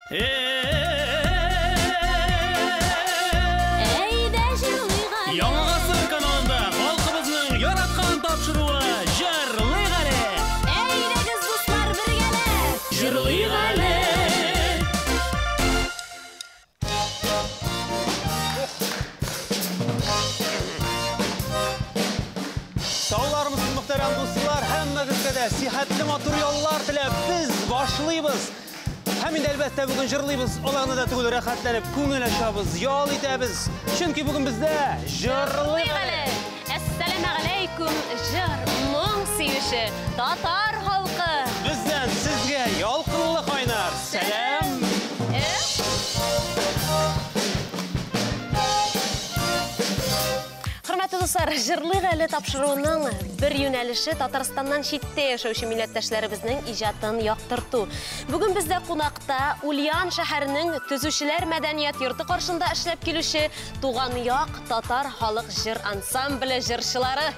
Әйдә җырлыйк әле. Яңа гасыр каналында халкыбызның яраткан тапшыруы Җырлыйк әле. Әйдәгез, дуслар, бергәләп. Җырлыйк әле. Саулармысыз, мөхтәрәм дуслар, һәммәгезгә дә сихәтле матур яллар теләп без башлыйбыз. Һәм инде әлбәттә бүген җырлыйбыз, аларны да түгел рәхәтләнеп күңел ачабыз, ял итәбез. Чөнки бүген бездә җырлыйк әле. Әссәламәгаләйкүм, җыр, моң сөюче татар халкы. Бездән сезгә ялкынлы кайнар сәлам. Хөрмәтле дуслар, җырлыйк әле тапшыруының бер юнәлеше Татарстаннан читтә яшәүче милләттәшләребезнең иҗатын яктырту. Бүген бездә кунакта Ульян шәһәренең Төзүчеләр мәдәният йорты каршында эшләп килүче Туган як татар халык җыр ансамбле җырчылары.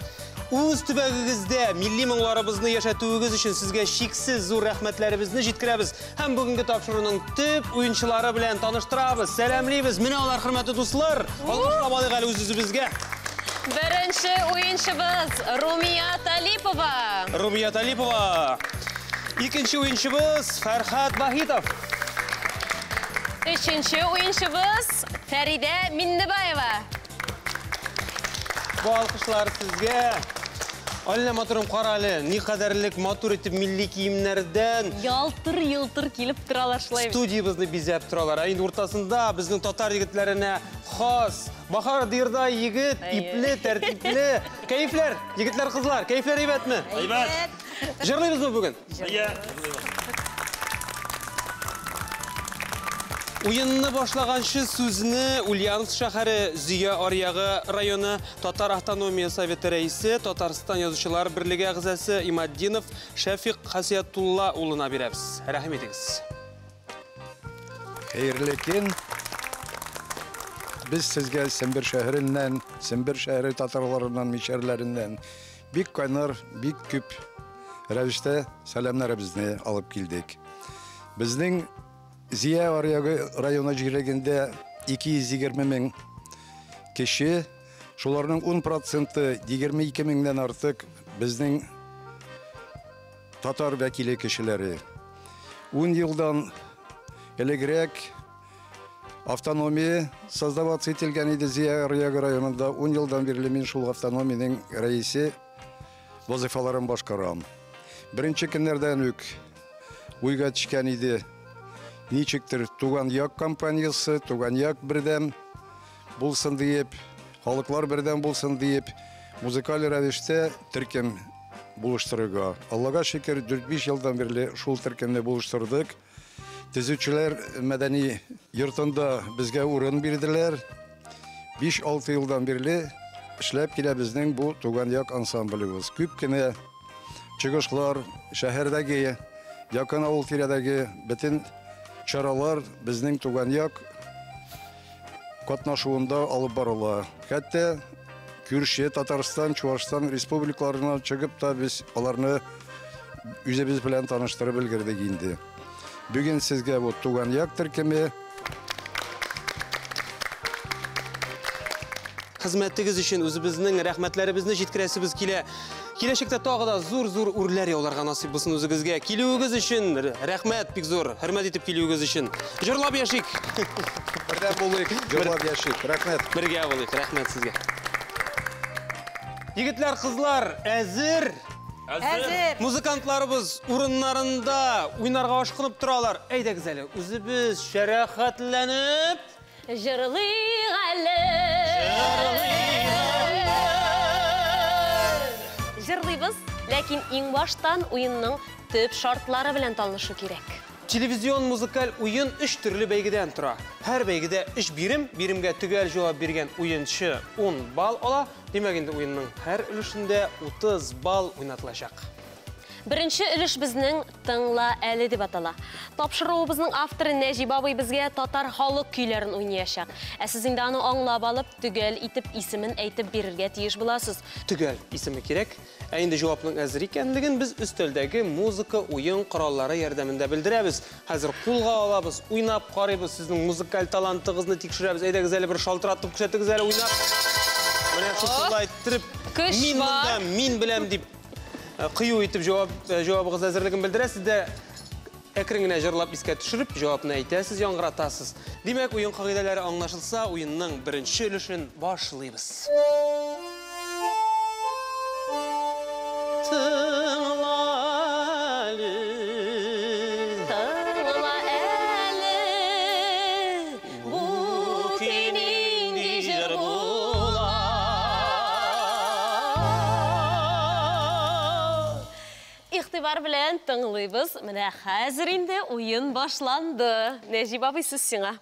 Үз төбәгегездә милли моңларыбызны яшәтүегез өчен сезгә чиксез зур рәхмәтләребезне җиткерәбез. Һәм бүгенге тапшыруның төп уенчылары белән таныштырабыз, сәламлибез. Менә алар, хөрмәтле дуслар, алкышлап алыйк әле үз-үзебезгә. Беренче уенчыбыз Румия Талипова. Румия Талипова. Икенче уенчыбыз Фәрхат Вахитов. Өченче уенчыбыз Фәридә Миннебаева. Бу алкышлар сезгә. Әллә матурым, кара әле, ни кадәрлек матур итеп милли киемнәрдән Ялтыр-йылтыр килеп торалар шулай. Студиябезне бизәп торалар. Ә инде уртасында безнең татар егетләренә хас баһадирдай егет, ипле, тәртипле. Кәефләр, егетләр, кызлар, кәефләр әйбәтме? Әйбәт. Җырлыйбызмы бүген? Әйе. Уенны башлаганчы сүзне Ульяновск шәһәре Зөя аръягы районы Татар автономия советы рәисе, Татарстан язучылар берлеге әгъзасы Иматдинов Шәфикъ Хасиятулла улына бирәбез. Рәхим итегез. Хәерле көн. Без сезгә Сембер шәһәреннән, Сембер шәһәре татарларыннан, мишәрләреннән бик кайнар, бик күп рәвештә сәламнәребезне алып килдек. Безнең Зия аръягы районы җирлегендә 220 мең кеше, шуларның 10% 22 меңнән артык безнең татар вәкиле кешеләре. 10 елдан элегрәк автономия создаваться ителгән иде Зия аръягы районында. 10 елдан бирле мин шул автономиянең рәисе вазифаларын башкарам. Беренче көннәрдән үк уйга төшкән иде. Ничектер Туган як компаниясе, Туган як бердәм булсын диеп, халыклар бердәм булсын диеп, музыкаль рәвештә төркем булыштырырга. Аллага шөкер, 4-5 елдан бирле шул төркемне булыштырдык. Төзүчеләр мәдәни йортында безгә урын бирделәр. 5-6 елдан бирле эшләп килә безнең бу Туган як ансамблебез. Күп кенә чыгышлар, шәһәрдәге, якын авыл тирәдәге бөтен чаралар безнең Туган як катнашуында алып барыла. Хәтта күрше Татарстан, Чуашстан республикаларына чыгып та без аларны үзебез белән таныштырып өлгердек инде. Бүген сезгә бу Туган як төркеме. Хезмәтегез өчен үзебезнең рәхмәтләребезне җиткерәсебез килә. Киләчәктә тагы да зур-зур үрләр яуларга насыйп булсын үзегезгә. Килүегез өчен рәхмәт бик зур, хөрмәт итеп килүегез өчен. Җырлап яшик. Бергә булыйк, җырлап яшик. Рәхмәт. Бергә булыйк, рәхмәт сезгә. Егетләр, кызлар, әзер? Әзер. Музыкантларыбыз урыннарында уйнарга ашкынып торалар. Әйдәгез әле, үзебез шәрәхәтләнеп Җырлыйк әле. Җырлыйбыз, ләкин иң баштан уенның төп шартлары белән танышу кирәк. Телевизион музыкаль уен 3 төрле бәйгедән тора. Һәр бәйгедә 3 бирем, биремгә төгәл җавап биргән уенчы 10 балл ала. Димәк, инде уенның һәр өлешендә 30 балл уйнатылачак. Беренче өлеш безнең «Тыңла әле» дип атала. Тапшыруыбызның авторы Нәҗип абый безгә татар халык көйләрен уйнаячак. Ә сез инде аны аңлап алып, төгәл итеп исемен әйтеп бирергә тиеш буласыз. Төгәл исеме кирәк. Ә инде җавапның әзер икәнлеген без өстәлдәге музыка уен кораллары ярдәмендә белдерәбез. Хәзер кулга алабыз, уйнап карыйбыз, сезнең музыкаль талантыгызны тикшерәбез. Әйдәгез әле бер шалтыратып күрсәтегез әле уйнап. Менә шушылай иттереп, мин монда, мин беләм дип кыю итеп җавабыгыз әзерлеген белдерәсез дә, әкрен генә җырлап искә төшереп, җавапны әйтәсез, яңгыратасыз. Димәк, уен кагыйдәләре аңлашылса, уенның беренче өлешен башлыйбыз. Тыңла әле, тыңла әле, бу көй нинди җыр була? Игътибар белән тыңлыйбыз. Менә хәзер инде уен башланды. Нәҗип абый, сүз сиңа.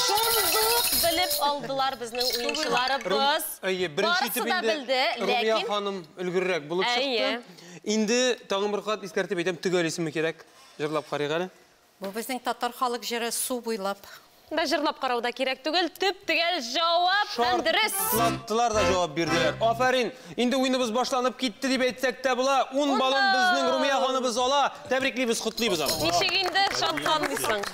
Шундук белеп алдылар безнең уенчыларыбыз. Әйе, беренче итеп инде Румия ханым өлгеррәк булып чыкты. Инде тагын бер кат искәртеп әйтәм, төгәл исеме кирәк. Җырлап карыйк әле. Бу безнең татар халык җыры «Су буйлап». Да җырлап карау да кирәк түгел, төп-төгәл җавап һәм дөрес. Шартлаттылар да җавап бирделәр. Афәрин! Инде уеныбыз башланып китте дип әйтсәк тә була. 10 баллын безнең Румия ханыбыз ала. Тәбриклибез, котлыйбыз аны. Ничек инде шатланмыйсың?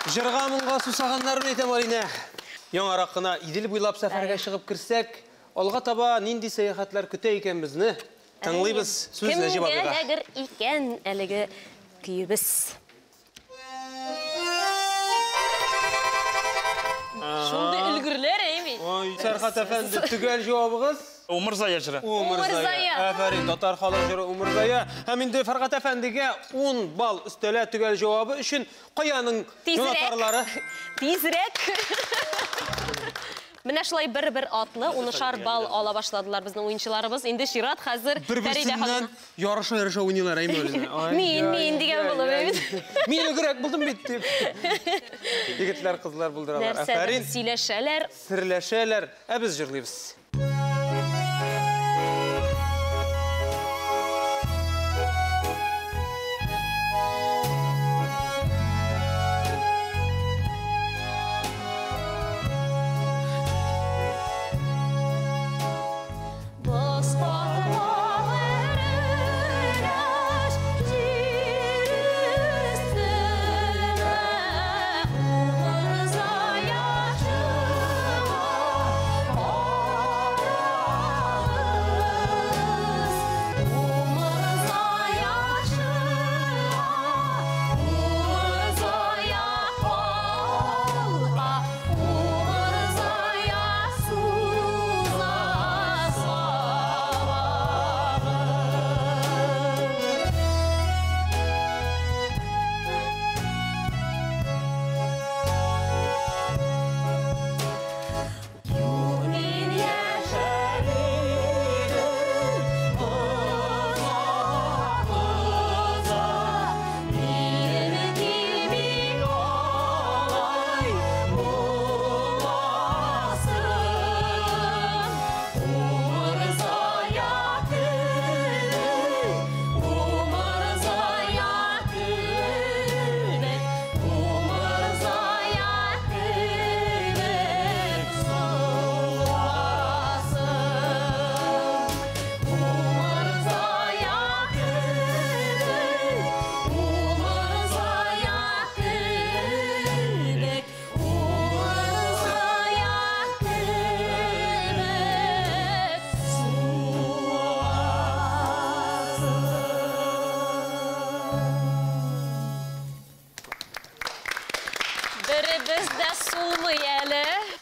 Җырга моңга сусаганнар әйтәм, Алинә. Яңарак кына Идел буйлап сәфәргә чыгып керсәк, алга таба нинди сәяхәтләр көтә икән безне? Тыңлыйбыз сүз Нәҗип абыйга. Кемгә эләгер икән әлеге көебез? Шундый өлгерләр, әйме? Ой, Фәрхат әфәнде, төгәл җавабыгыз? Умырзая җыры. Умырзая. Афәрин, татар халык җыры Умырзая. Һәм инде Фәрхат әфәндегә 10 балл өстәлә төгәл җавабы өчен. Каяның җанатарлары? Тизрәк. Менә шулай бер-бер атлы 10-шар балл ала башладылар безнең уенчыларыбыз. Инде чират хәзер Фәридә ханым. Бер-берсеннән ярыша-ярыша уйныйлар, әйме, Алинә? Мин, мин дигән булып, әйме? Мин өлгерәк булдым бит дип. Егетләр, кызлар булдыралар. Нәрсәдер сөйләшәләр. Серләшәләр. Ә без җырлыйбыз.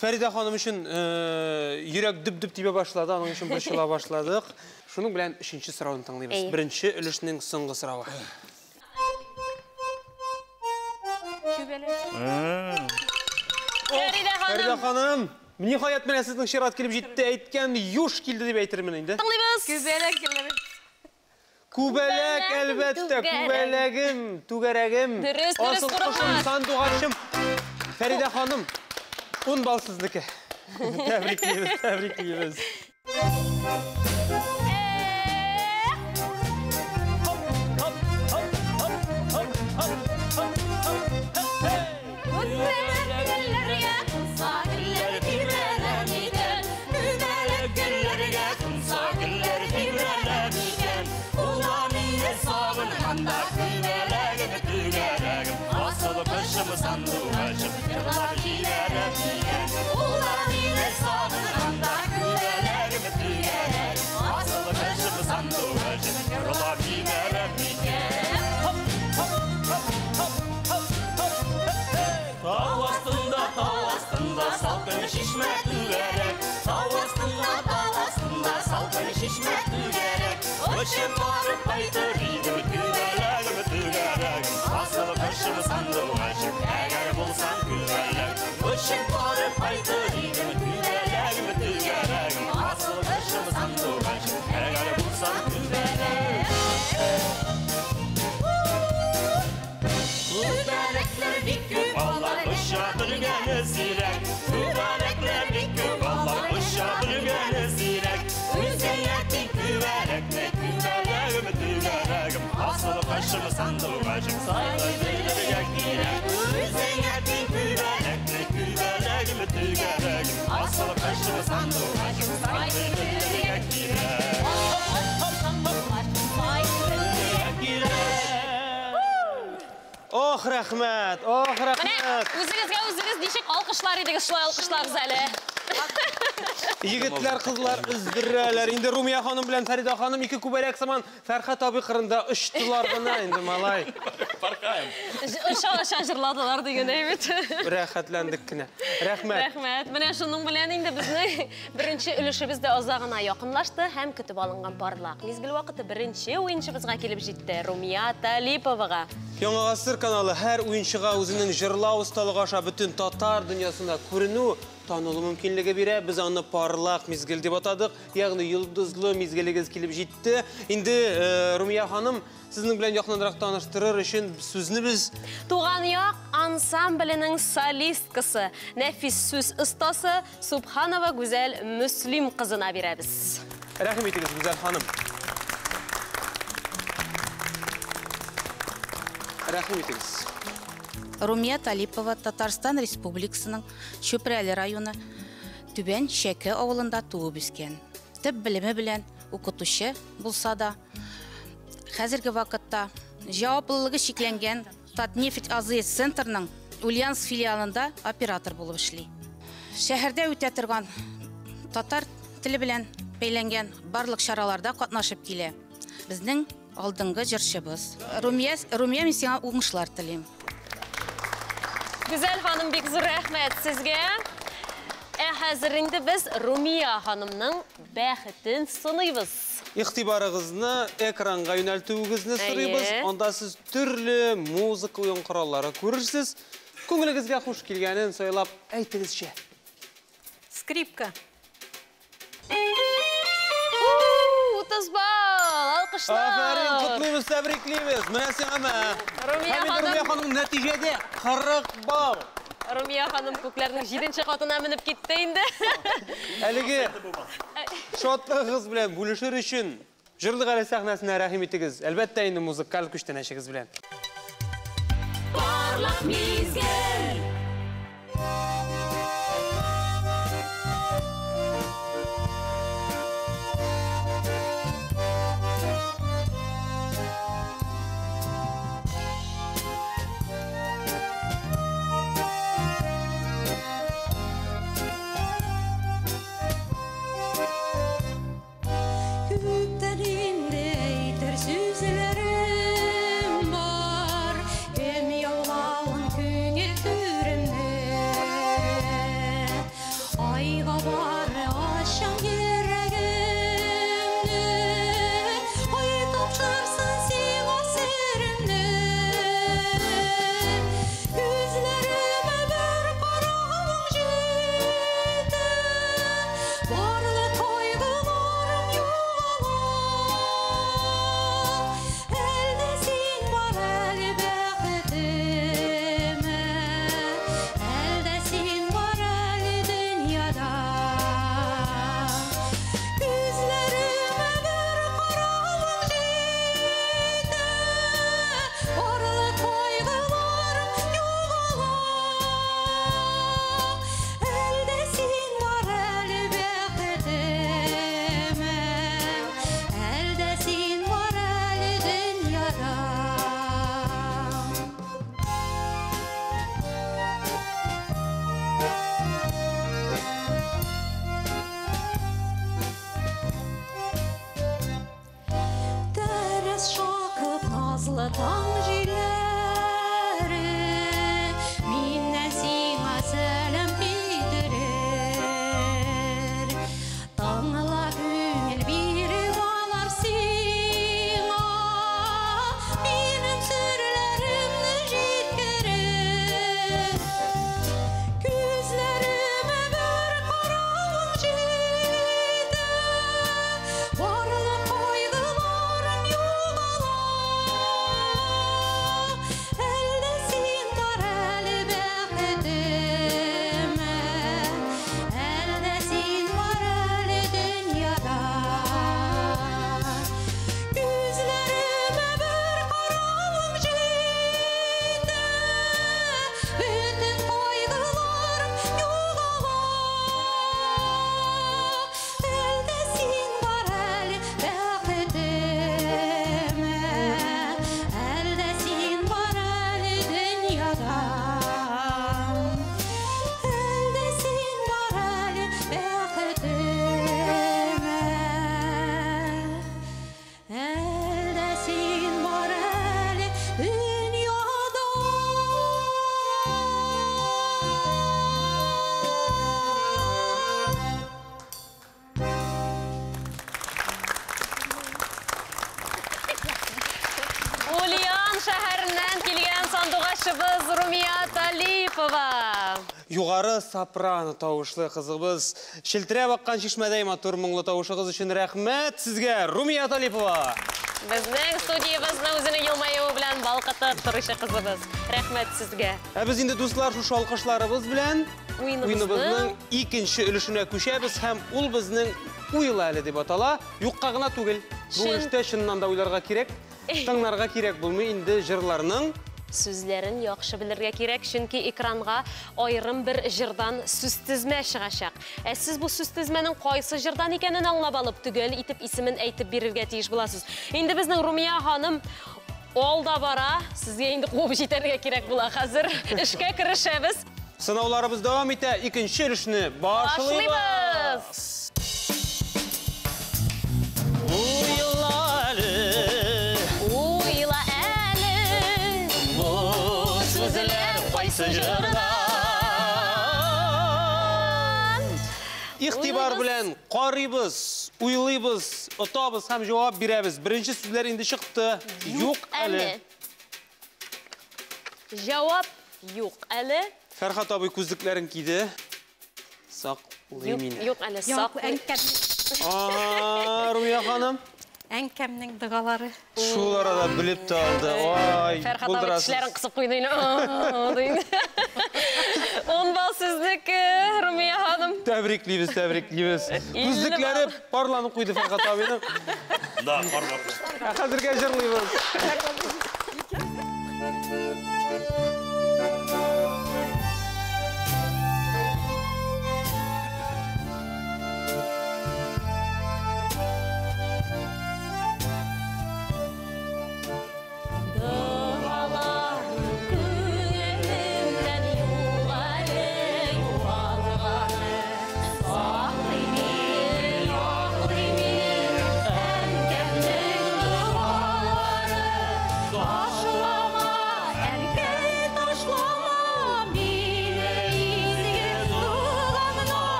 Фәридә ханым өчен йөрәк дөп-дөп тибә башлады, аның өчен борчыла башладык. Шуның белән өченче сорауны тыңлыйбыз. Беренче өлешнең соңгы соравы. Фәридә ханым. Фәридә ханым, ниһаять менә сезнең чират килеп җитте, әйткән юш килде дип әйтермен инде. Тыңлыйбыз. Күбәләк гөлләре. Күбәләк, әлбәттә, күбәләгем, түгәрәгем. Дөрес, дөрес, Асыл кошым, сандугачым. Фәридә ханым, 10 балл сезнеке. Тәбриклибез, тәбриклибез. Ох, рәхмәт, ох, рәхмәт. Үзегезгә үзегез ничек алкышлар идегез, шулай алкышлагыз әле. Егетләр, кызлар өздерәләр. Инде Румия ханым белән Фәридә ханым ике күбәләк сыман Фәрхәт абый кырында очтылар гына инде, малай. Паркаем. Оча-оча җырладылар дигән әйбәт. Рәхәтләндек кенә. Рәхмәт. Рәхмәт. Менә шуның белән инде безнең беренче өлешебез дә азагына якынлашты һәм көтеп алынган парлак мизгел вакыты беренче уенчыбызга килеп җитте. Румия Талиповага. Яңа Гасыр каналы һәр уенчыга үзенең җырлау осталыгы аша бөтен татар дөньясында күренү, танылу мөмкинлеге бирә. Без аны парлак мизгел дип атадык. Ягъни йолдызлы мизгелегез килеп җитте. Инде Румия ханым, сезнең белән якынрак таныштырыр өчен сүзне без Туган як ансамбленең солисткасы, нәфис сүз остасы Субханова Гүзәл Мөслим кызына бирәбез. Рәхим итегез, Гүзәл ханым. Рәхим итегез. Румия Талипова Татарстан Республикасының Чүпрәле районы Түбән Шәке авылында туып үскән. Төп белеме белән укытучы булса да, хәзерге вакытта җаваплылыгы чикләнгән Татнефть АЗС центрының Ульяновск филиалында оператор булып эшли. Шәһәрдә үтә торган татар теле белән бәйләнгән барлык чараларда катнашып килә. Безнең алдынгы җырчыбыз. Румия, Румия, мин сиңа уңышлар телим. Гүзәл ханым, бик зур рәхмәт сезгә. Ә хәзер инде без Румия ханымның бәхетен сыныйбыз. Игътибарыгызны экранга юнәлтүегезне сорыйбыз. Анда сез төрле музыка уен кораллары күрерсез. Күңелегезгә хуш килгәнен сайлап әйтегезче. Скрипка. 30 балл! Алкышлар! Афәрин, котлыйбыз, тәбриклибез. Менә сиңа мә. Румия Һәм инде ханым. Румия ханым нәтиҗәдә 40 балл. Румия ханым күкләрнең 7-нче катына менеп китте инде. Әлеге шатлыгыгыз белән бүлешер өчен Җырлык әле сәхнәсенә рәхим итегез. Әлбәттә инде музыкаль күчтәнәчегез белән. Парлак мизгел. Күптән инде әйтер сүзләрем бар, Кем яулавын күңел түремне. Югары сопрано тавышлы кызыбыз. Челтерәп аккан чишмәдәй матур моңлы тавышыгыз өчен рәхмәт сезгә, Румия Талипова. Безнең студиябезне үзенең елмаюы белән балкытып торучы кызыбыз. Рәхмәт сезгә. Ә без инде, дуслар, шушы алкышларыбыз белән уеныбызның икенче өлешенә күчәбез һәм ул безнең Уйла әле дип атала. Юкка гына түгел. Бу эштә чыннан да уйларга кирәк, тыңларга кирәк булмый инде җырларның сүзләрен яхшы белергә кирәк, чөнки экранга аерым бер җырдан сүзтезмә чыгачак. Ә сез бу сүзтезмәнең кайсы җырдан икәнен аңлап алып, төгәл итеп исемен әйтеп бирергә тиеш буласыз. Инде безнең Румия ханым алда бара, сезгә инде куып җитәргә кирәк була хәзер. Эшкә керешәбез. Сынауларыбыз дәвам итә, икенче өлешне башлыйбыз. Уйла әле, уйла әле, бу сүзләр кайсы җырдан? Игътибар белән карыйбыз, уйлыйбыз, отабыз һәм җавап бирәбез. Беренче сүзләр инде чыкты. Юк әле. Җавап юк әле. Фәрхат абый күзлекләрен киде. Саклый мине. Юк әле, саклый. Румия ханым. Әнкәмнең догалары. Шул арада белеп тә алды. Ай, Фәрхат абый тешләрен кысып куйды инде. 10 балл сезнеке, Румия ханым. Тәбриклибез, тәбриклибез. Күзлекләре парланып куйды Фәрхат абыйның. Да, парланып. Хәзергә җырлыйбыз.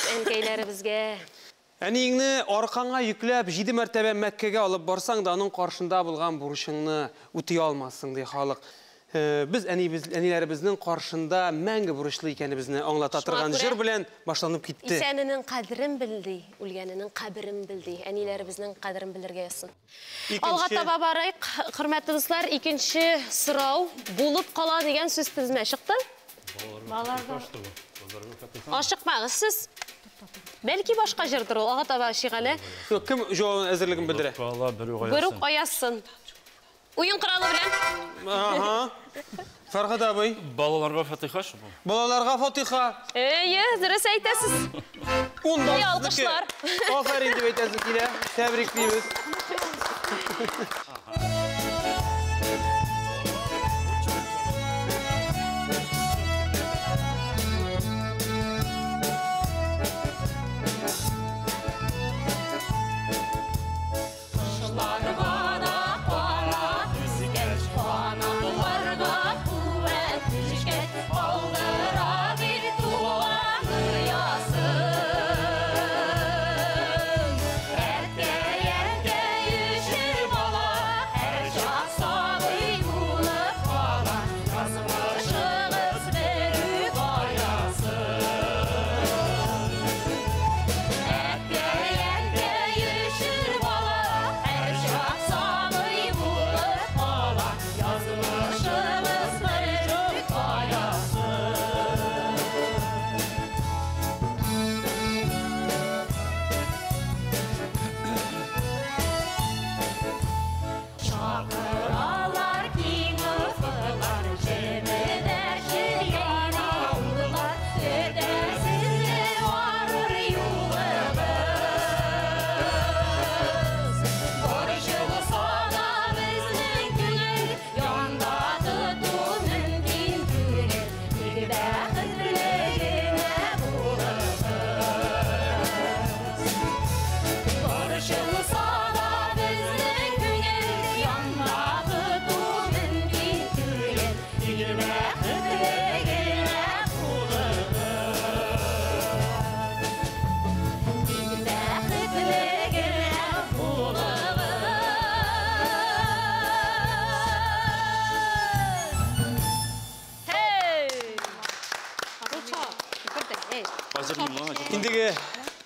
Әнкәйләребезгә. Әниеңне аркаңа йөкләп 7 мәртәбә Мәккәгә алып барсаң да, аның каршында булган бурычыңны үти алмассың, ди халык. Без әниләребезнең каршында мәңге бурычлы икәнебезне аңлата торган җыр белән башланып китте. Исәненең кадерен бел, ди, үлгәненең каберен бел, ди. Әниләребезнең кадерен белергә язсын. Алга таба барыйк, хөрмәтле дуслар, икенче сорау булып кала дигән сүз тезмә чыкты. Ашыкмагыз сез. Бәлки башка җырдыр ул, алга таба Шигале. Кем җавабын әзерлеген белдерә? Бер үк аясын. Уен коралы белән. Ага. Фәрхат абый. Балаларга фатиха шул. Балаларга фатиха. Әйе, дөрес әйтәсез. 10 балл. Алкышлар. Афәрин дип әйтәсе килә. Тәбриклибез. Әткәй, әнкәй, өчер бала.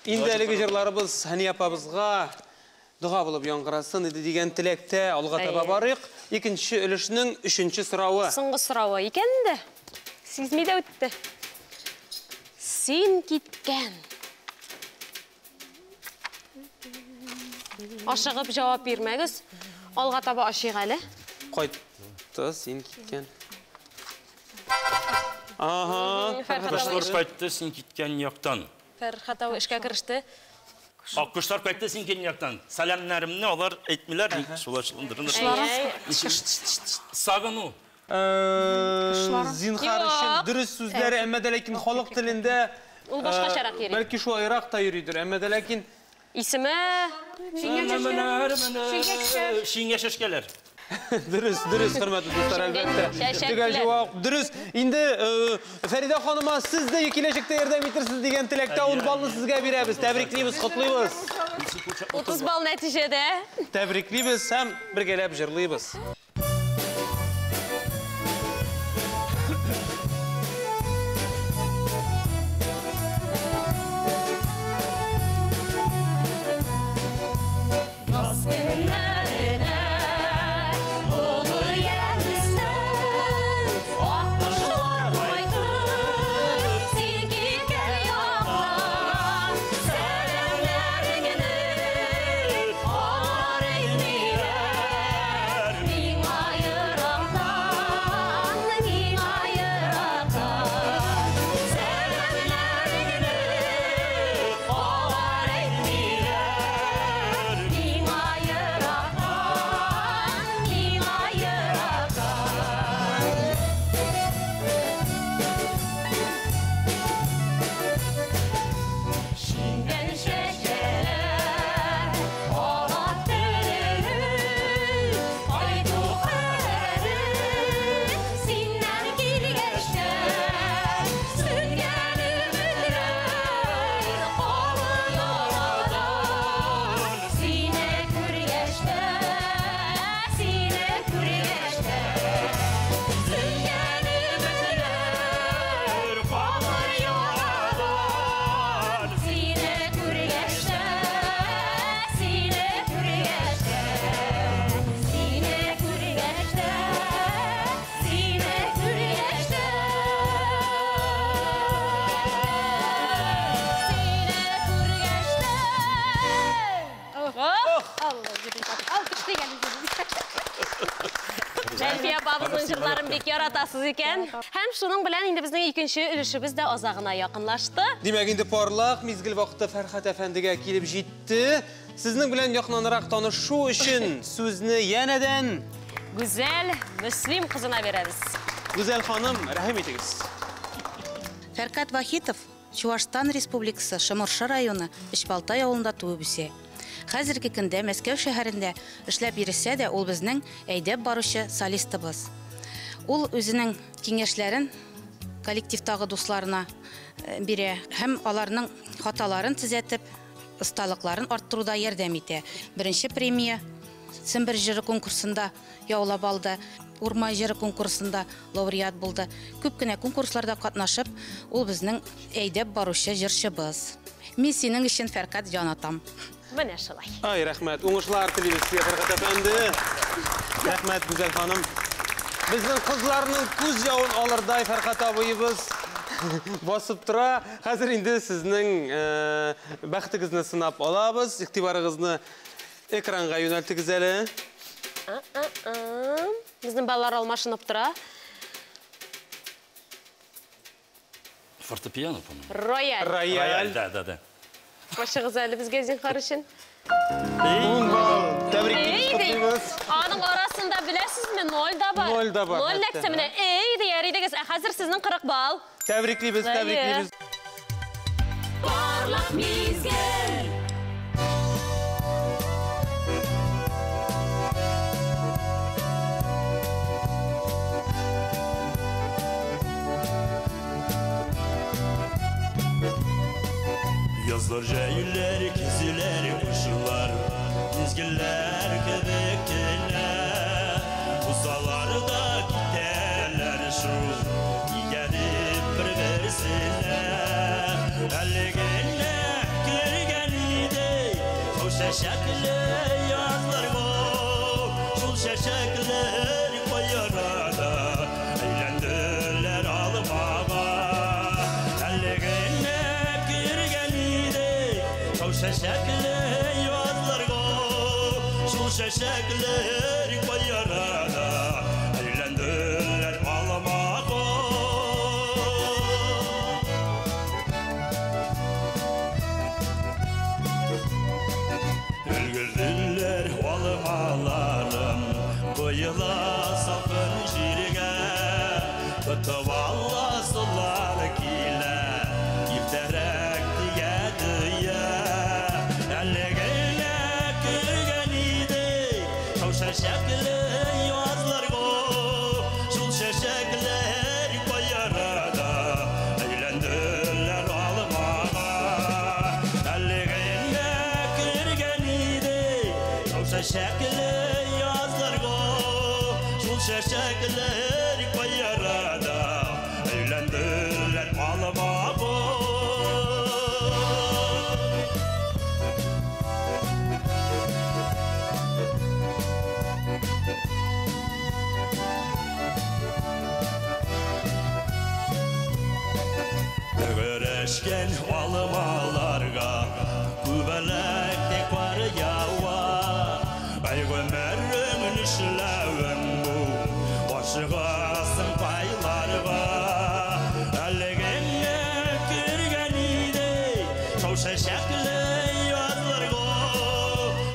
Инде әлеге җырларыбыз Хәния апабызга дога булып яңгырасын иде дигән теләктә алга таба барыйк. Икенче өлешнең өченче соравы. Соңгы соравы икән инде. Сизми дә үтте. Син киткән. Ашыгып җавап бирмәгез. Алга таба ашыйк әле. Кайтты, син киткән. Ага. Кошлар кайтты, син киткән яктан. Фәрхат абый эшкә кереште. Кошлар кайтты, син киткән яктан. Сәламнәремне алар әйтмиләр, шулай шулындырын. Сагыну. Зинхар өчен дөрес сүзләре, әмма дә ләкин халык телендә ул башкачарак йөри. Бәлки шулайрак та йөридер, әмма дә ләкин исеме Шиңгә чәчкәләр. Дөрес, дөрес, хөрмәтле дуслар, әлбәттә. Төгәл җавап дөрес. Инде Фәридә ханыма сез дә киләчәктә ярдәм итерсез дигән теләктә 10 баллны сезгә бирәбез. Тәбриклибез, котлыйбыз. 30 балл нәтиҗәдә. Тәбриклибез һәм бергәләп җырлыйбыз. Әлфия апабызның җырларын бик яратасыз икән. Һәм шуның белән инде безнең икенче өлешебез дә азагына якынлашты. Димәк, инде парлак мизгел вакыты Фәрхат әфәндегә килеп җитте. Сезнең белән якыннанрак танышу өчен сүзне янәдән Гүзәл Мөслим кызына бирәбез. Гүзәл ханым, рәхим итегез. Фәрхат Вахитов Чуашстан Республикасы Шымыршы районы Өчбалтай авылында туып үсә. Хәзерге көндә Мәскәү шәһәрендә эшләп йөрсә дә, ул безнең әйдәп баручы солистыбыз. Ул үзенең киңәшләрен коллективтагы дусларына бирә һәм аларның хаталарын төзәтеп, осталыкларын арттыруда ярдәм итә. Беренче премия Сембер җыры конкурсында яулап алды, Урмай җыры конкурсында лауреат булды. Күп кенә конкурсларда катнашып, ул безнең әйдәп баручы җырчыбыз. Мин синең өчен, Фәрхат, җан атам. Менә шулай. Ай, рәхмәт. Уңышлар телибез сезгә, Фәрхат әфәнде. Рәхмәт, Гүзәл ханым. Безнең кызларның күз явын алырдай Фәрхат абыебыз басып тора. Хәзер инде сезнең бәхетегезне сынап алабыз. Игътибарыгызны экранга юнәлтегез әле. Безнең балалар алмашынып тора. Фортепиано, по-моему. Рояль. Рояль. Да, да, да. Башыгыз әле безгә зинһар өчен. 10 балл. Тәбриклибез, котлыйбыз. Аның арасында беләсезме, 0 да бар. 0 да бар. 0 ләксә менә эй дияр идегез. Ә хәзер сезнең 40 балл. Тәбриклибез, тәбриклибез. Барлык мизгел. Yazlar җәйләр, көзләр, кышлар, мизгелләр кебек кенә. Узалар да китәләр шул, ияреп бер-берсенә. Әле генә чәчәкле язларга, шул чәчәкләр каерада әйләнделәр алмага. Әле генә кергән иде шул чәчәкле язларга, шул чәчәкләр каерада әйләнделәр алмага. Өлгерделәр алмаларым, коела салкын җиргә, тотып аласылар килә, иртәрәк дия-дия. Әле генә кергән иде шул чәчәкле язларга, шул чәчәкләр каерада әйләнделәр алмага. Әле генә кергән иде шул чәчәкле язларга, шул чәчәкләр каерада әйләнделәр алмага. Төгерешкән алмаларга күбәләктәй кар ява. Ай гомерем нишләвең бу, ашыгасың кайларга. Әле генә кергән иде шул чәчәкле язларга,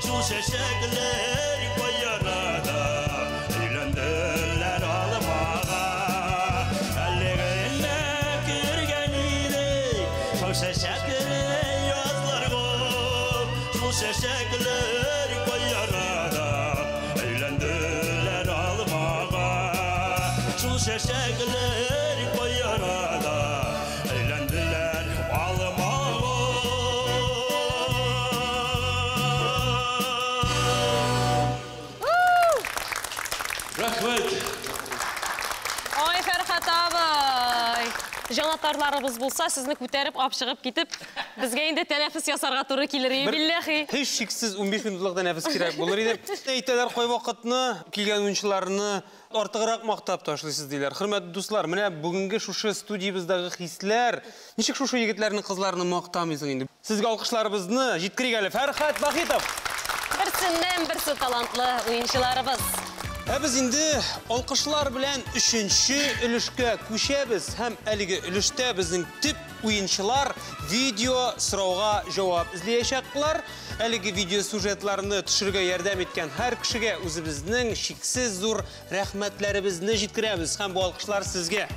шул чәчәкләр каерада әйләнделәр алмага. Әле генә кергән иде шул чәчәкле язларга, шул чәчәкләр каерада әйләнделәр алмага. Шул чәчәкләр каерада әйләнделәр алмага. Рәхмәт. Ой, Фәрхәт абый! Җанатарларыбыз булса, сезне күтәреп алып чыгып китеп, безгә инде тәнәфес ясарга туры килер иде, билләһи. Һич шиксез 15 минутлык тәнәфес кирәк булыр иде. Әйтәләр, кайвакытны килгән уенчыларны артыграк мактап ташлыйсыз диләр. Хөрмәтле дуслар, менә бүгенге шушы студиябездәге хисләр, ничек шушы егетләрне, кызларны мактамыйсың инде? Сезгә алкышларыбызны җиткерик әле. Фәрхәт Вахитов. Берсеннән берсе талантлы уенчыларыбыз. Ә без инде алкышлар белән өченче өлешкә күчәбез һәм әлеге өлештә безнең төп уенчылар видео сорауга җавап эзләячәкләр. Әлеге видео сюжетларны төшерергә ярдәм иткән һәр кешегә үзебезнең чиксез зур рәхмәтләребезне җиткерәбез һәм бу алкышлар сезгә.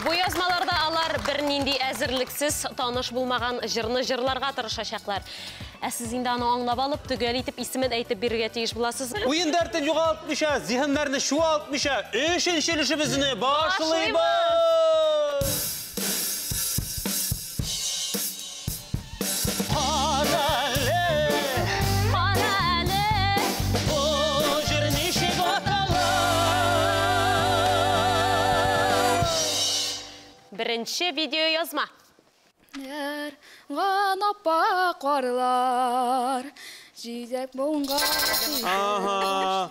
Бу язмаларда алар бернинди әзерлексез таныш булмаган җырны җырларга тырышачаклар. Ә сез инде аны аңлап алып, төгәл итеп исемен әйтеп бирергә тиеш буласыз. Уен дәртен югалтмыйча, зиһеннәрне чуалтмыйча, өченче өлешебезне башлыйбыз. Кара әле, Кара әле, бу җыр ничек атала? Беренче видео язма. Ган аппак карлар, җизәк буынга. Ага.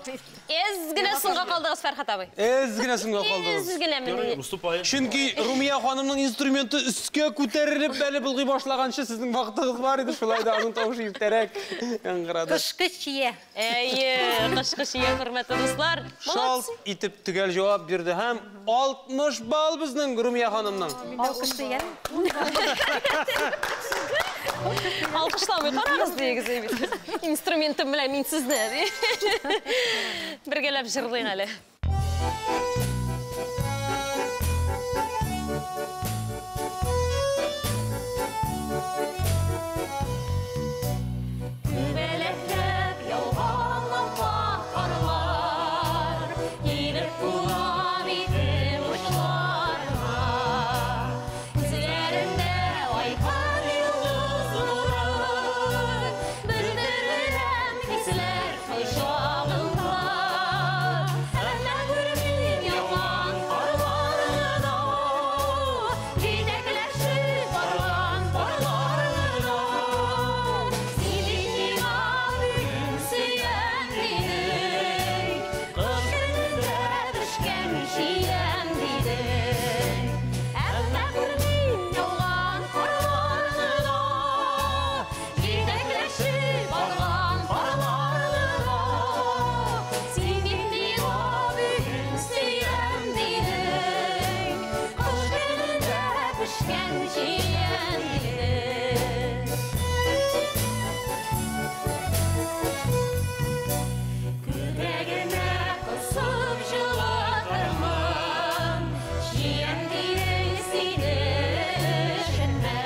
Әз генә соңга калдыгыз, Фәрхәт абый. Әз генә соңга калдыгыз. Әз генә менә. Уступаю. Чөнки Румия ханымның инструменты өскә күтәрелеп әле болгый башлаганчы сезнең вакытыгыз бар иде, шулай да аның тавышы иртәрәк яңгырады. Кышкы чия. Әйе, кышкы чия, хөрмәтле дуслар. Шалт итеп төгәл җавап бирде һәм 60 балл безнең Румия ханымның. Алкыш дигән. Алкышламый карагыз дигез бит. Инструментым белән мин сезне. Бергәләп җырлыйк әле. Күбәләкләп яуган аппак карлар килеп тула битем очларына. Күзләрендә айкан йолдыз нуры, бөрдереләм хисләр кочагында. Әллә күрмим Сөям дидең. Күкрәгемә кысып җылытырмын, чиям дидең сине өшетмә.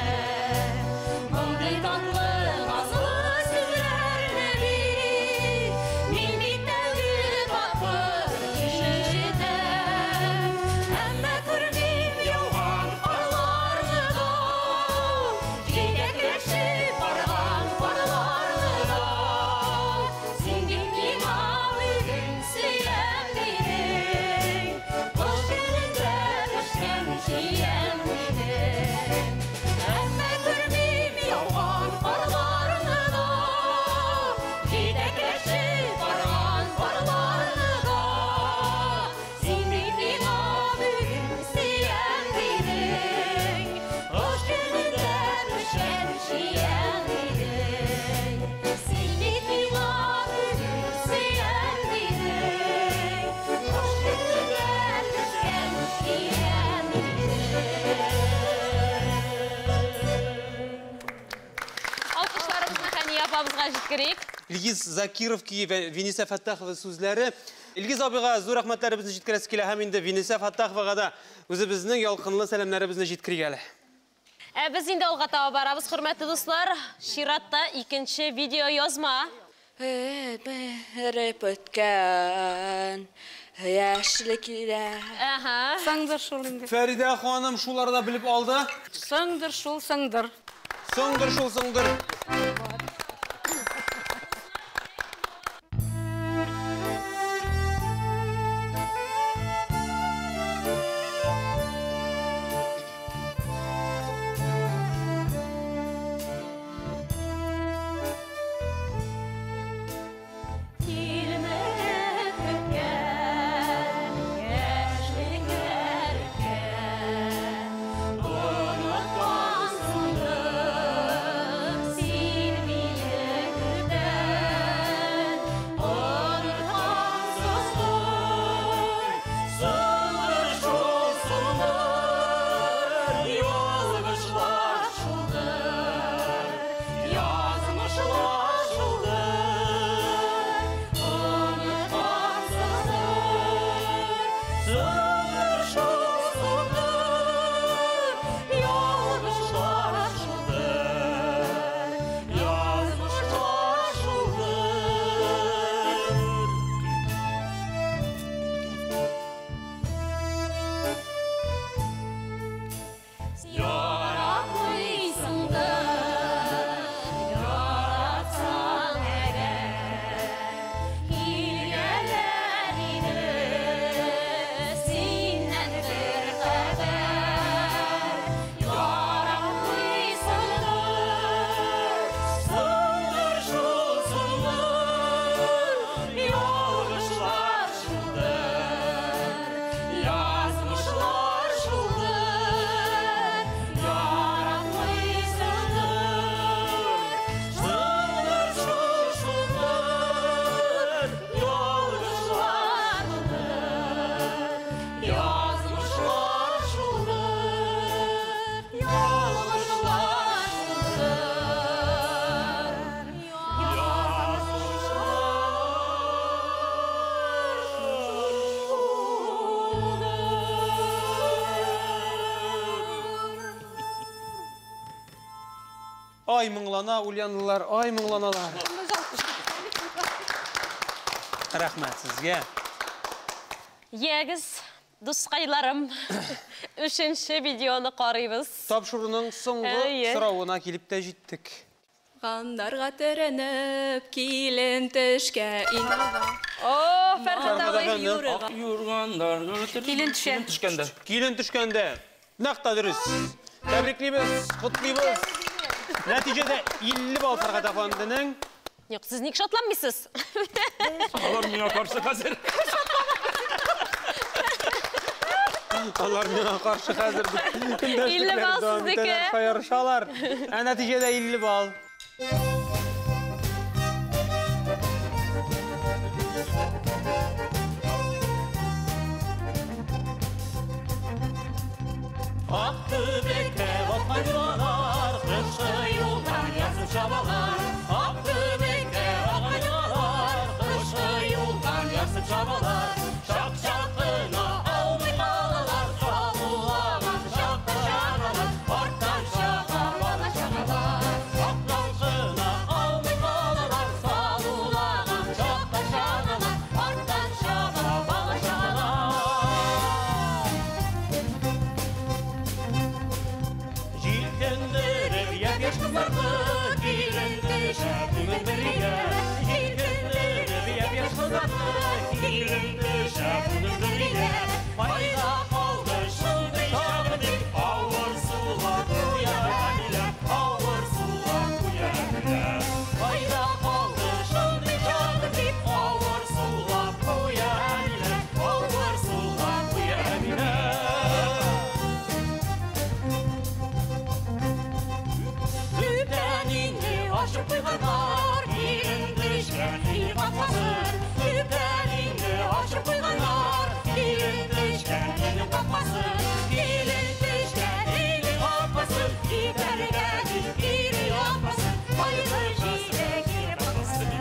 Мондый татлы назлы сүзләрне бит мин бит тәүге тапкыр ишетәм. Әмма күрмим яуган карларны да, җитәкләшеп барган парларны да. Син бит миңа бүген сөям дидең, кыш көнендә пешкән чиям дидең. Әмма күрмим яуган карларны да, җитәкләшеп барган парларны да. Син бит миңа бүген сөям дидең, кыш көнендә пешкән чиям дидең. Син бит миңа бүген сөям дидең, кыш көнендә пешкән чиям дидең. Алкышларыбызны Хәния апабызга җиткерик. Илгиз Закиров көе, Венисә Фәттахова сүзләре. Илгиз абыйга зур рәхмәтләребезне җиткерәсе килә һәм инде Венисә Фәттаховага да үзебезнең ялкынлы сәламнәребезне җиткерик әле. Ә без инде алга таба барабыз, хөрмәтле дуслар. Чиратта икенче видео язма. Эреп үткән яшьлекләр. Ага. Соңдыр шул инде. Фәридә ханым шуларда да белеп алды. Соңдыр шул, соңдыр. Соңдыр шул, соңдыр. Тилмереп көткән яшьлекләр үткән, оныткансыңдыр син мине күптән, оныткансыңдыр, соңдыр шул, соңдыр, язмышлар шулдыр, язмышлар шулдыр. Оныткансыңдыр, соңдыр шул, соңдыр, язмышлар шулдыр, язмышлар шулдыр. Яратмыйсыңдыр, яратсаң әгәр, килгәннәр иде синнән бер хәбәр. Яратмыйсыңдыр, соңдыр шул, соңдыр, ялгышлар шулдыр, язмышлар шулдыр. Яратмыйсыңдыр, соңдыр шул, шулдыр, ялгышлар шулдыр, язмышлар шулдыр, ялгышлар шулдыр, язмышлар шулдыр. Ай моңлана ульянлылар, ай моңланалар. Рәхмәт сезгә. Ягез, дускайларым, өченче видеоны карыйбыз. Тапшыруның соңгы Әйе. соравына килеп тә җиттек. Ганнарга төренеп килен төшкә ин. О, Фәрхәт абый. Ак юрганнарга Килен төшә. Килен төшкәндә. Килен төшкәндә. Нәкъ тә дөрес. Тәбриклибез, котлыйбыз. Нәтиҗәдә 50 балл Фәрхәт әфәнденең. Юк, сез ник шатланмыйсыз? Алар миңа каршы хәзер. Алар миңа каршы хәзер дип 50 балл көндәшлекләр дәвам сезнеке. итәләр, шаярышалар. Ә нәтиҗәдә 50 балл. Ак төбәккә баткан юрган. Килен төшә күңел илә. Кайда калды шундый чак дип, авыр сулап куя Әмилә, авыр сулап куя Әмилә. Кайда калды шундый чак дип, авыр сулап куя Әмилә, авыр сулап куя Әмилә. Төптән инде ачып куйганнар, килен төшкән өй капкасын. Төптән инде ачып куйганнар, килен төшкән өйнең капкасын. Килен төшкән өйнең капкасын, китәргә дип кире якмасын, кайгы җиле килеп какмасын.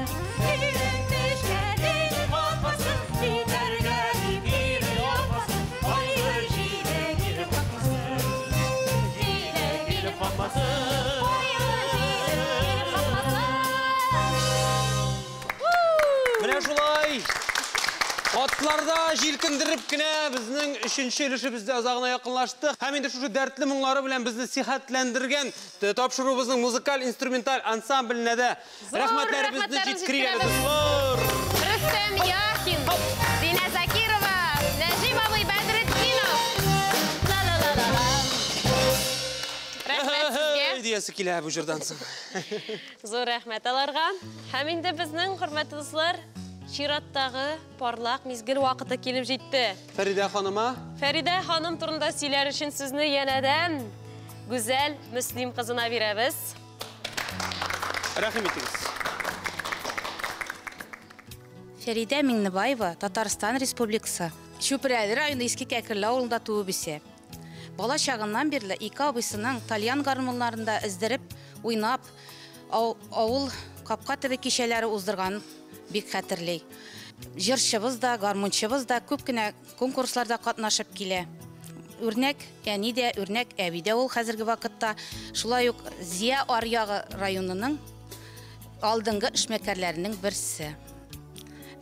Килен төшкән өйнең капкасын, китәргә дип кире якмасын, кайгы җиле килеп какмасын. Җиле килеп какмасын. Кайгы җиле килеп какмасын. Менә шулай атларда җилкендереп кенә безнең өченче өлешебез дә азагына якынлашты. Һәм инде шушы дәртле моңнары белән безне сихәтләндергән тапшыруыбызның музыкаль-инструменталь ансамбленә дә Зур рәхмәтләребезне рәхмәтләребезне җиткерик әле, җиткерәбез. дуслар. Рөстәм Яхин, Динә Закирова, Нәҗим абый Бәдретдинов. Ла-ла-ла-ла-ла. Рәхмәт сезгә. Диясе килә бу җырдан соң. Зур рәхмәт аларга. Һәм инде безнең, хөрмәтле дуслар, чираттагы парлак мизгел вакыты килеп җитте. Фәридә ханыма. Фәридә ханым турында сөйләр өчен сүзне янәдән Гүзәл Мөслим кызына бирәбез. Рәхим итегез. Фәридә Миңнебаева Татарстан Республикасы Чүпрәле районы Иске Кәкерле авылында туып үсә. Бала чагыннан бирле ике абыйсының тальян гармуннарында эздереп, уйнап, авыл капка төбе кичәләре уздырган бик хәтерли. Җырчыбыз да, гармунчыбыз да күп кенә конкурсларда катнашып килә. Үрнәк әни дә, үрнәк әби дә ул хәзерге вакытта. Шулай ук Зия аръягы районының алдынгы эшмәкәрләренең берсе.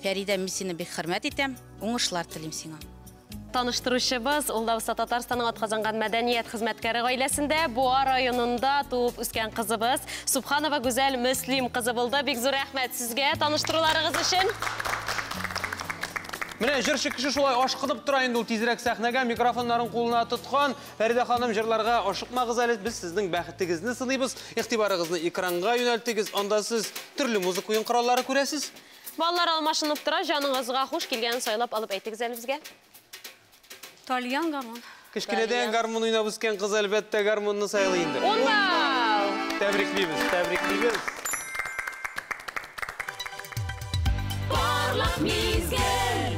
Фәридә, мин сине бик хөрмәт итәм, уңышлар телим сиңа. Таныштыручыбыз ул да булса Татарстанның атказанган мәдәният хезмәткәре гаиләсендә Буа районында туып үскән кызыбыз Субханова Гүзәл Мөслим кызы булды. Бик зур рәхмәт сезгә таныштыруларыгыз өчен. Менә җырчы кеше шулай ашкынып тора инде ул тизрәк сәхнәгә, микрофоннарын кулына тоткан. Фәридә ханым, җырларга ашыкмагыз әле, без сезнең бәхетегезне сыныйбыз. Игътибарыгызны экранга юнәлтегез. Анда сез төрле музыка уен кораллары күрәсез. Баллар алмашынып тора, җаныңызга хуш килгәнен сайлап алып әйтегез әле безгә. Тальян гармун. Кечкенәдән гармун уйнап үскән кыз әлбәттә гармунны сайлый инде. Ун балл! Тәбриклибез, тәбриклибез. Парлак мизгел.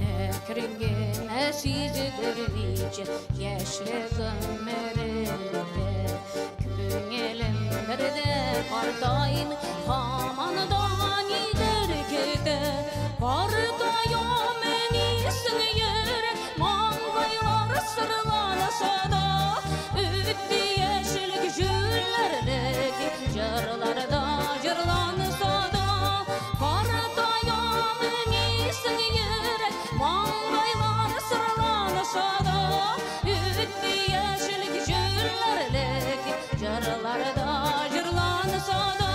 Әкрен генә сиздермичә яшьлек гомерендә күңелем бердә картаймый, һаман да нидер көтә. Картаям әнисең йөрәк, маңгайлар сырланса да, үтте яшьлек җүләрлек, җырларда җырланса да. Картаям әнисең йөрәк, маңгайлар сырланса да, үтте яшьлек җүләрлек, җырларда җырланса да.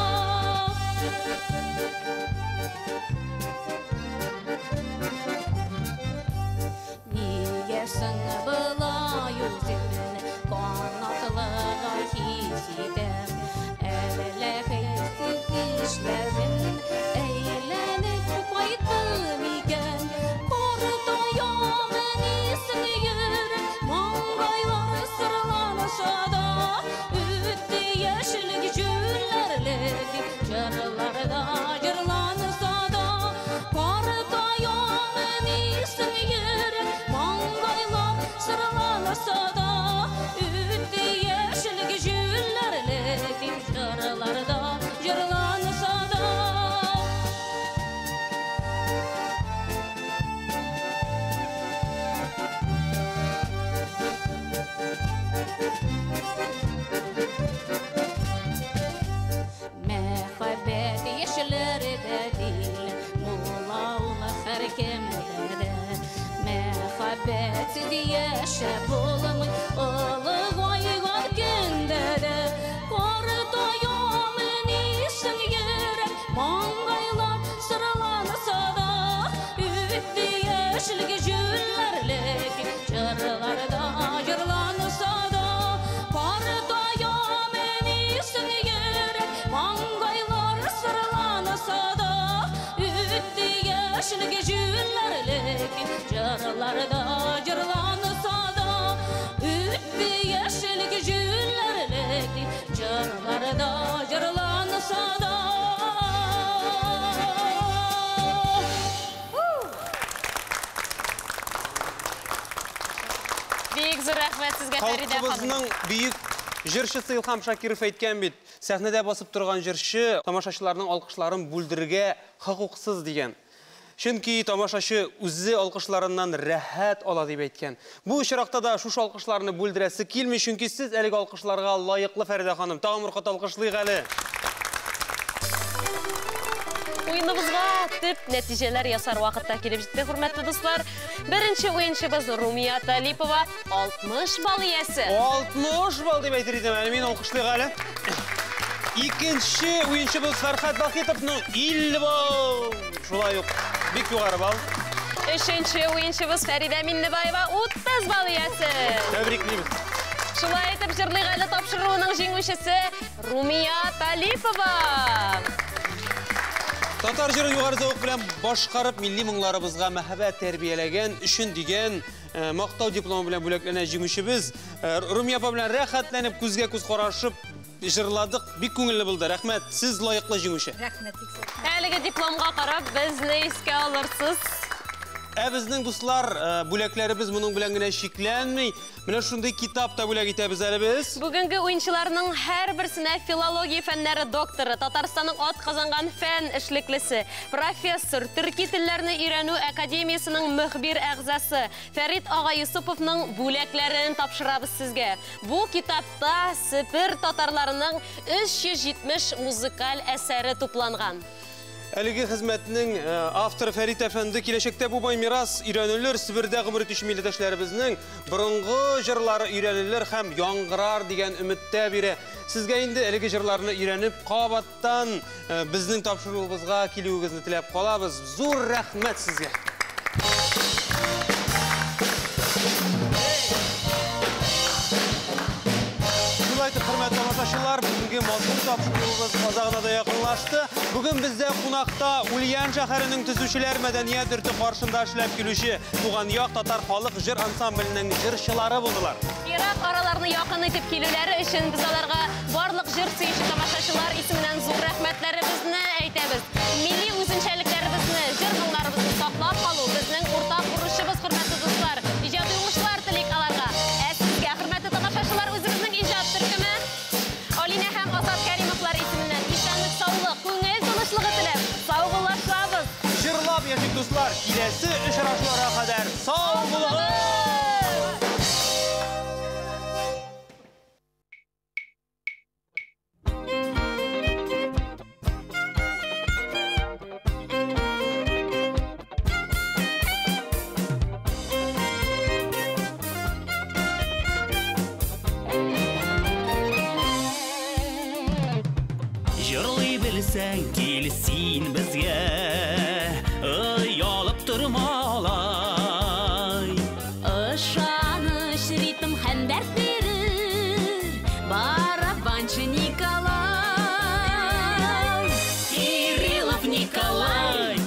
Мәхәббәтсез яшәп булмый, олыгайган көндә дә. Картаям нисең йөрәк, маңгайлар сырланса да, үтте яшьлек җүләрлек, җырларда җырланса да. Картаям нисең йөрәк, маңгайлар сырланса да, үтте яшьлек җүләрлек, җырларда җырланса да. Үтте яшьлек җүләрлек, җырларда җырланса да. Бик зур рәхмәт сезгә, Фәридә ханым. Халкыбызның бөек җырчысы Илһам Шакиров әйткән бит, сәхнәдә басып торган җырчы тамашачыларның алкышларын бүлдерергә хокуксыз дигән. Чөнки тамашачы үзе алкышларыннан рәхәт ала дип әйткән. Бу очракта да шушы алкышларны бүлдерәсе килми, чөнки сез әлеге алкышларга лаеклы, Фәридә ханым. Тагын бер кат алкышлыйк әле. Уеныбызга төп нәтиҗәләр ясар вакытта килеп җитте, хөрмәтле дуслар. Беренче уенчыбыз Румия Талипова 60 балл иясе. 60 балл дип әйтер идем әле, мин алкышлыйк әле. Икенче уенчыбыз Фәрхәт Бахитовның 50 балл. Шулай ук бик югары балл. Өченче уенчыбыз Фәридә Миннебаева 30 балл иясе. Тәбриклибез. Шулай итеп, Җырлыйк әле тапшыруының җиңүчесе Румия Талипова. Татар җырын югары зәвык белән башкарып, милли моңларыбызга мәхәббәт тәрбияләгән өчен дигән мактау дипломы белән бүләкләнә җиңүчебез. Румия апа белән рәхәтләнеп, күзгә күз карашып җырладык. Бик күңелле булды. Рәхмәт, сез лаеклы җиңүче. Рәхмәт, бик зур. Әлеге дипломга карап, безне искә алырсыз. Ә безнең дуслар, бүләкләребез моның белән генә чикләнми. Менә шундый китап та бүләк итәбез әле без. Бүгенге уенчыларның һәрберсенә филология фәннәре докторы, Татарстанның ат казанган фән эшлеклесе, профессор, төрки телләрне өйрәнү академиясенең мөхбир әгъзасы Фәрит ага Юсуповның бүләкләрен тапшырабыз сезгә. Бу китапта Себер татарларының 370 музыкаль әсәре тупланган. Әлеге хезмәтнең авторы Фәрит әфәнде киләчәктә бу бай мирас өйрәнелер, Себердә гомер итүче милләттәшләребезнең борынгы җырлары өйрәнелер һәм яңгырар дигән өметтә бирә. Сезгә инде әлеге җырларны өйрәнеп, кабаттан безнең тапшыруыбызга килүегезне теләп калабыз. Зур рәхмәт сезгә. Шулай итеп, хөрмәтле тамашачылар, бүгенге матур тапшыруыбыз азагына да якынлашты. Бүген бездә кунакта Ульян шәһәренең төзүчеләр мәдәният йорты каршында эшләп килүче Туган як татар халык җыр ансамбленең җырчылары булдылар. Ерак араларны якын итеп килүләре өчен без аларга барлык җыр сөюче тамашачылар исеменнән зур рәхмәтләребезне әйтәбез. Милли үзенчәлекләребезне, җыр моңнарыбызны саклап калу безнең уртак бурычыбыз, хөрмәтле дуслар. Иҗади уңышлар телик аларга. Ә сезгә, хөрмәтле тамашачылар, үзебезнең иҗат төркеме Алинә һәм Азат Кәримовлар исеменнән исәнлек, саулык, күңел тынычлыгы теләп саубуллашабыз. Җырлап яшик, дуслар, киләсе очрашуларга кадәр сау булыгыз! Җырлый белсәң, кил син безгә, оялып торма алай. Ышаныч, ритм һәм дәрт бирер барабанчы Николай. Кириллов Николай.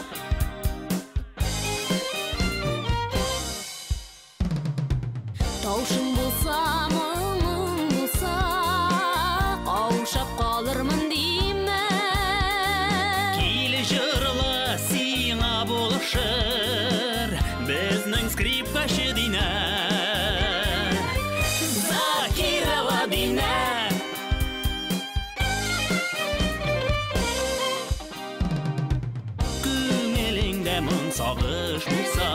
Таушың булса, моңың булса, каушап калырмын димә. Кил җырла, сиңа булышыр безнең скрипкачы Динә. Закирова Динә. Күңелеңдә моң сагыш булса,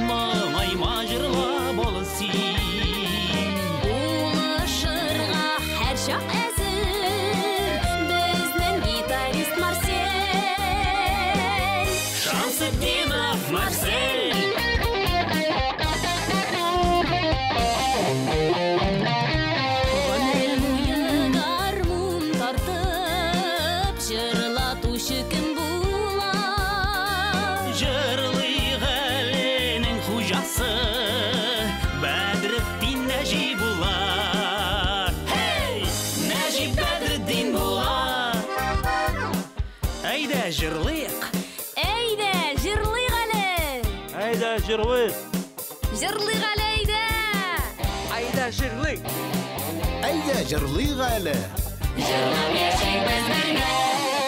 моңайма, җырлап ал син. Булышырга һәрчак әзер безнең гитарист Марсель. Шамсетдинов Марсель. Нәҗибулла. Һей! Нәҗип Бәдретдин була. Әйдә, җырлыйк! Әйдә, җырлыйк әле! Әйдә, җырлыйк! Җырлыйк әле, әйдә! Әйдә, җырлыйк! Әйдә, җырлыйк әле! Җырлап яшибез бергә.